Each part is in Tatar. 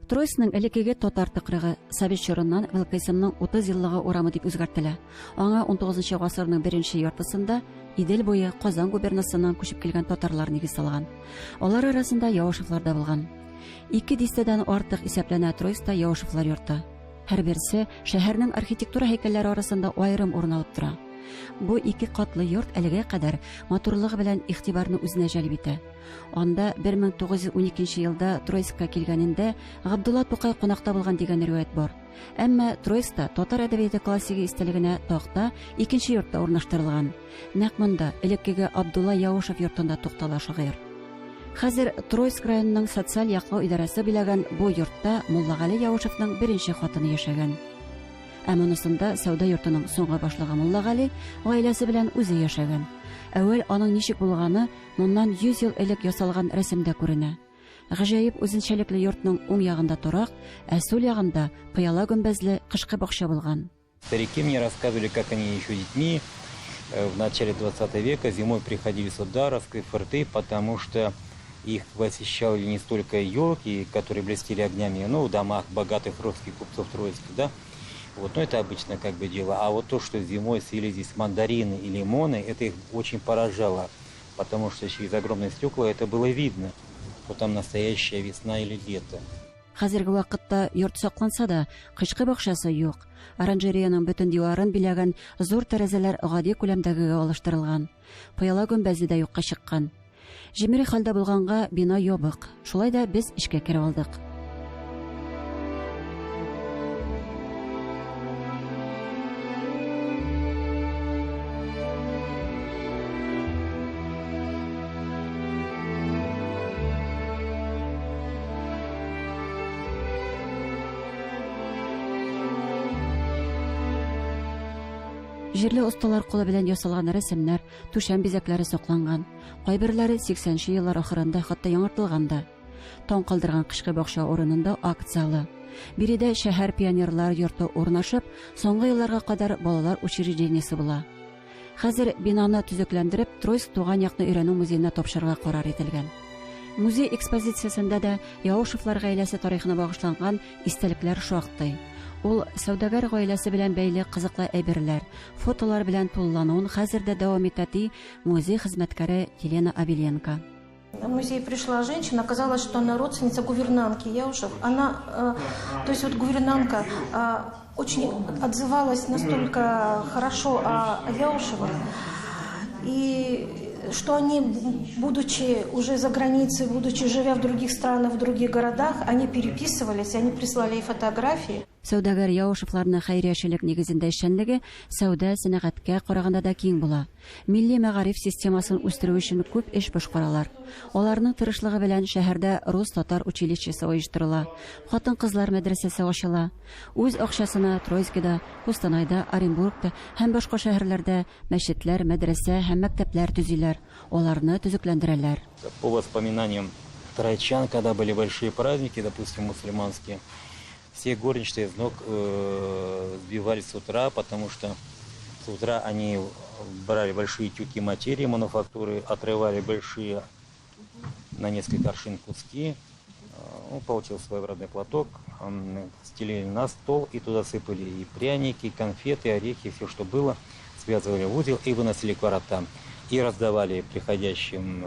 Троицкның элеккеге татар тыкрыгы совет чорыннан ВЛКСМның 30 еллыгы урамы дип үзгәртелә. Аңа 19 гасырның беренче яртысында Идел буе Казан губернасыннан күчеп килгән татарлар нигез салган. Алар арасында Яушевлар да булган. Ике дистәдән артык исәпләнә Троицкта Яушевлар йорты. Һәрберсе шәһәрнең архитектура һәйкәлләре арасында аерым урын алып тора. Бу ике катлы йорт әлегә кадәр матурлыгы белән игътибарны үзенә җәлеп итә. Анда 1912 елда Троицкка килгәнендә Габдулла Тукай кунакта булган дигән риваять бар. Әмма Троицкта татар әдәбияты классигы истәлегенә такта икенче йортта урнаштырылган. Нәкъ монда, элеккеге Абдулла Яушев йортында туктала шагыйрь. Хәзер Троицк районының социаль яклау идарәсе биләгән бу йортта Муллагали Яушевның беренче хатыны яшәгән. Ә монысында сәүдә йортының соңгы башлыгы Муллагали гаиләсе белән үзе яшәгән. Әүвәл аның ничек булганы моннан 100 ел элек ясалган рәсемдә күренә. Гаҗәеп үзенчәлекле йортның уң ягында торак, ә сул ягында пыяла гөмбәзле кышкы бакча булган. Старики мне рассказывали, как они еще детьми в начале 20 века зимой приходили сюда, раскрыв рты, потому что их восхищали не столько елки, которые блестели огнями, ну, в домах богатых русских купцов Троицких, да, вот, но это обычно как бы дело. А вот то, что зимой съели здесь мандарины и лимоны, это их очень поражало, потому что через огромные стекла это было видно, что там настоящая весна или лето. Хәзерге вакытта йорт сакланса да, кышкы бакчасы юк. Оранжереяның бөтен диварын биләгән зур тәрәзәләр гади күләмдәгегә алыштырылган. Пыяла гөмбәзе дә юкка чыккан. Җимерек хәлдә булганга бина ябык. Шулай да без эчкә кереп алдык. Җирле осталар кулы белән ясалган рәсемнәр, түшәм бизәкләре сакланган. Кайберләре 80 еллар ахырында хәтта яңартылган да. Таң калдырган кышкы бакча урынында акт залы. Биредә шәһәр пионерлар йорты урнашып, соңгы елларга кадәр балалар учреждениесе була. Хәзер бинаны төзекләндереп, Троицк туган якны өйрәнү музеена тапшырырга карар ителгән. Музей экспозициясендә дә Яушевлар гаиләсе тарихына багышланган истәлекләр шактый. Ул сәүдәгәр гаиләсе белән бәйле кызыклы әйберләр, фотолар белән тулылануын хәзер дә дәвам итә, ди музей хезмәткәре Елена Абеленко. В музей пришла женщина, оказалось, что она родственница гувернантки Яушев. Она, то есть вот гувернантка очень отзывалась настолько хорошо о Яушевых, и что они, будучи уже за границей, будучи живя в других странах, в других городах, они переписывались, они прислали ей фотографии. Сәүдәгәр Яушевларның хәйриячелек нигезендә эшчәнлеге сәүдә сәнәгатькә караганда да киң була. Милли мәгариф системасын үстерү өчен күп эш башкаралар. Аларның тырышлыгы белән шәһәрдә рус-татар училищесы оештырыла, хатын-кызлар мәдрәсәсе ачыла. Үз акчасына Троицкида, Кустанайда, Оренбургта һәм башка шәһәрләрдә мәчетләр, мәдрәсә һәм мәктәпләр төзиләр, аларны төзекләндерәләр. По воспоминаниям троичан, когда были большие праздники, допустим, мусульманские, все горничные с ног сбивались с утра, потому что с утра они брали большие тюки материи мануфактуры, отрывали большие на несколько аршин куски, получил своеобразный платок, стелили на стол и туда сыпали и пряники, и конфеты, и орехи, все, что было, связывали в узел и выносили к воротам. И раздавали приходящим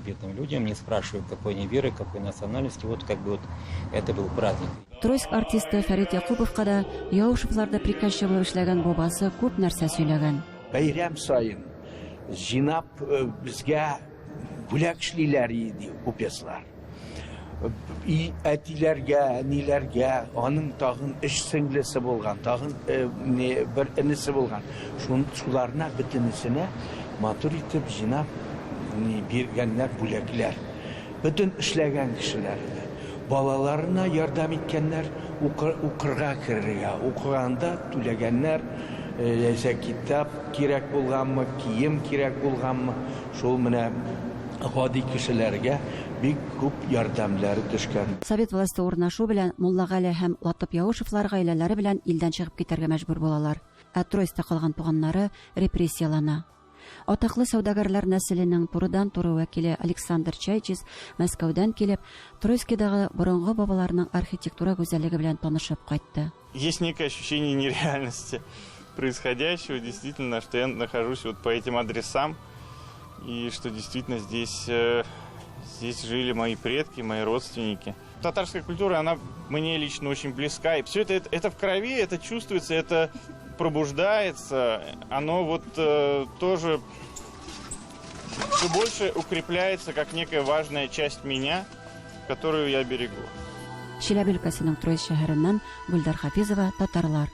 бедным людям, не спрашивая, какой они веры, какой национальности. Вот как бы вот это был праздник. Троицк артисты Фәрит Якуповка да Яушевларда приказчы булып эшләгән бабасы күп нәрсә сөйләгән. Бәйрәм саен җыйнап безгә бүләк эшлиләр иде купецлар. И әтиләргә, әниләргә, аның тагын өч сеңлесе булган, тагын бер энесе булган. Шуларына бөтенесенә матур итеп җыйнап биргәннәр бүләкләр. Бөтен эшләгән кешеләрне, балаларына ярдәм иткәннәр, укырга керергә, укыганда түләгәннәр, яисә китап кирәк булганмы, кием кирәк булганмы, шул менә гади кешеләргә бик күп ярдәмләре төшкән. Совет власте урнашу белән Муллагали һәм Латып Яушевлар гаиләләре белән илдән чыгып китәргә мәҗбүр булалар. Ә Троицкта калган туганнары репрессиялана. Атаклы сәүдәгәрләр нәселенең турыдан-туры вәкиле Александр Чайчис Мәскәүдән килеп, Троицкидагы борынгы бабаларының архитектура гүзәллеге белән танышып кайтты. Есть некое ощущение нереальности происходящего, действительно, что я нахожусь вот по этим адресам, и что действительно здесь жили мои предки, мои родственники. Татарская культура, она мне лично очень близка. И все это в крови, это чувствуется, это пробуждается, оно вот тоже все больше укрепляется как некая важная часть меня, которую я берегу. Чиләбе өлкәсенең Троицк шәһәреннән Гөлдар Хафизова, Татарлар.